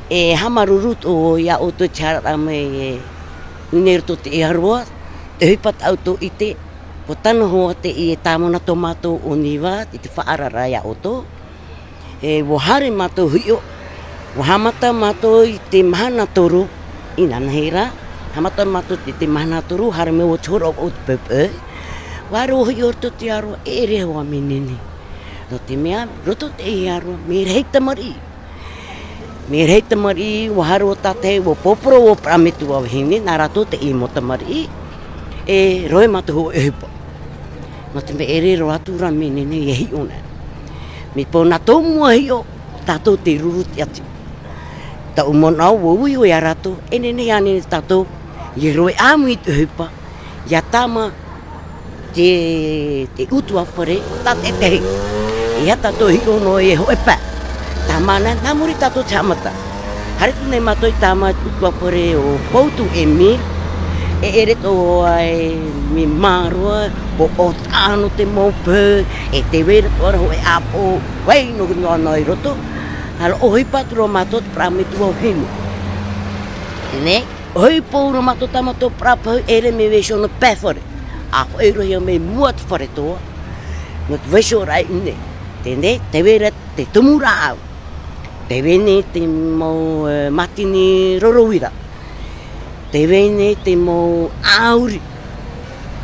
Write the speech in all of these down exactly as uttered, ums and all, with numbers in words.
E haʻamāuruuru atoʻa iā ʻoutou i te haereraʻa mai e, i roto i te ʻāroa, te ʻohipa tā ʻoutou i ʻite, ʻua tano hoʻi teie tāvana tō mātou ʻōniva, i te faʻaararaʻa iā ʻoutou. E, ʻua haere mātou hiʻo, ʻua haʻamata mātou i te mahana toru, inānahi rā, haʻamata mātou i te mahana toru, haere mai ʻua hōroʻa ʻoutou i te poʻipoʻi. ʻUa haere ʻua hiʻo i roto i te ʻāroa, e ʻere hoʻi mea nehenehe. Nō te mea, i roto i te ʻāroa, mea rahi tamariʻi. Mea rahi tamariʻi, ʻua haere ʻo tātahi, ʻua pōporo ʻo Parametua Vahine, nā rātou teie mau tamariʻi, e rohe mātou hōʻē ʻohipa. Nō te mea e ʻere roa atu rā mea nehenehe e hiʻo nei. Mea pau nā tō mua hiʻo, tātou tei ruru i te ʻati. Taʻu manaʻo ʻua ui ʻoe iā rātou, e nehenehe ānei tātou, ʻia rohe ʻāmui i te ʻohipa, ʻia tāmā te, te ʻutuāfare, tātaʻitahi. E aha tātou e hiʻo noa i hōʻē pae. Tāmā na, nā muri tātou te haʻamata. Haere atu nei mātou i tāmā i te ʻutuāfare ʻo Poutu Emile, e ʻere atoʻa e mea māroa, ʻua ʻōtaʻa noa te mau peu, e tē vai ra atoʻa ra hōʻē ʻāpoʻo, vai noa noa i roto, ʻa roto ʻohipa atu ra mātou te Parametua Vahine. Nē? ʻOhipa ʻo mātou tā mātou parau pahu, e ʻere mea vaiiho nō te pae fare. ʻA faʻaroʻohia mai i mua te fare atoʻa. Nō te vaiihoraʻa i ʻō nei. Teie, tē vai ra te tumu rāʻau. Tē vai nei te mau, e, mātini roro uira. Tē vai nei te mau ʻāuri.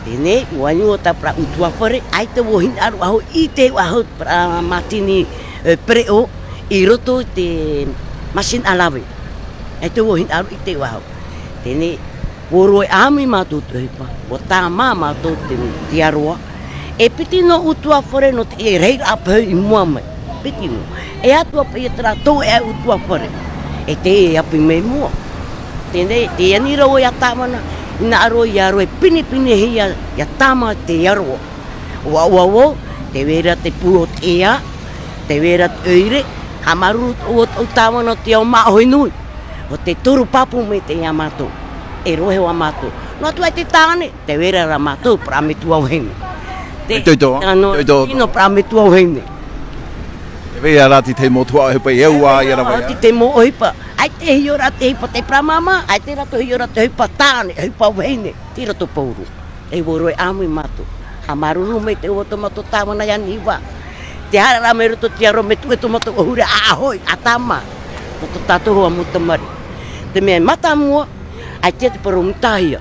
Teie, ʻua inu ʻo tā parau ʻutuāfare, ʻaita ʻua hinaʻaro ʻaho i te ʻaho parau mātini, e, pereʻoʻo i roto i te machine à laver. ʻAita ʻua hinaʻaro i te ʻaho. Teie, ʻua rohe ʻāmui mātou i te ʻohipa, ʻua tāmā mātou te, te aroa. E piti noa ʻutuāfare nō te, e rahiraʻa pahu i mua mai. Piti noa. E ʻaita paʻi terā tō e ʻutuāfare. E tē ʻapi mai i mua. Teie, tē ani ra ʻoe iā tāvana, hinaʻaro ʻia rohe pinepinehia, ʻia tāmā te aroa. ʻUa, ʻua, ʻua, tē vai ra te pū o te ea, tē vai ra te ʻoire, haʻamāuruuru atoʻa tāvana i te ao māʻohi nui. ʻO tē toru pāpū mai teie iā mātou. E rohe hoʻi mātou. Noa atu ai te tāne, tē vai ra rā mātou, Parametua Vahine. Te, itoito, ā, nō, itoito. Tino Parametua Vahine. Tē vai ra te mau tuhaʻa ʻohipa, e ua, ia rā vai. Te mau ʻohipa. ʻAita e hiʻo ra te ʻohipa te parau māmā, ʻaita rātou e hiʻo ra te ʻohipa tāne, ʻohipa vahine. Tei roto pauroa. E ʻua rohe ʻāmui mātou. Haʻamāuruuru maitaʻi ʻo tō mātou tāvana iā Niva. Tē haere ra mai roto i te aroa mea tuʻu tō mātou ʻōhure ʻa, ʻa hoʻi, ʻa tāmā. Nō tō tātou hoʻi mau tamariʻi. Te mea mātāmua, ʻaita te parau mūtahia.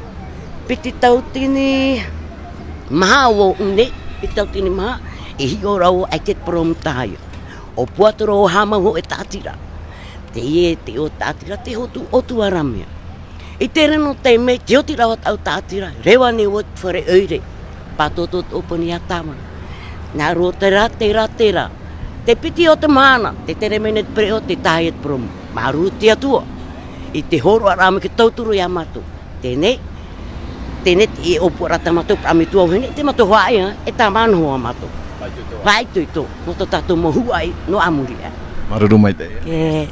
Piti tautini maha ʻua ʻō nei, piti tautini maha, e hiʻo ra ʻoe ʻaita te parau mūtahia. ʻO pū atu ra ʻoe haʻamau hōʻē tāʻatiraʻa. Teie te ʻō tāʻatiraʻa, te hotu ʻōtuaramea. I terā noa taime, tē oti ra ʻoe tāʻatiraʻa, reva nei ʻoe i te fare ʻoire. Pātōtō te ʻōpani iā tāvana. Nā roto terā, terā, terā. Te piti o te mahana, tē tere mai nei te pereʻoʻo, tē tahi te purōmu. Māuruuru i te Atua. I te hōroʻaraʻa mai te tauturu iā mātou. Teie, teie te ʻōpuaraʻa tā mātou Parametua Vahine, te mātou hoʻi, e tāmā noa hoʻi mātou. Faʻaitoito. Faʻaitoito, nō tō tātou mau huaʻi, nō ā muri aʻe. Māuruuru maitaʻi. E,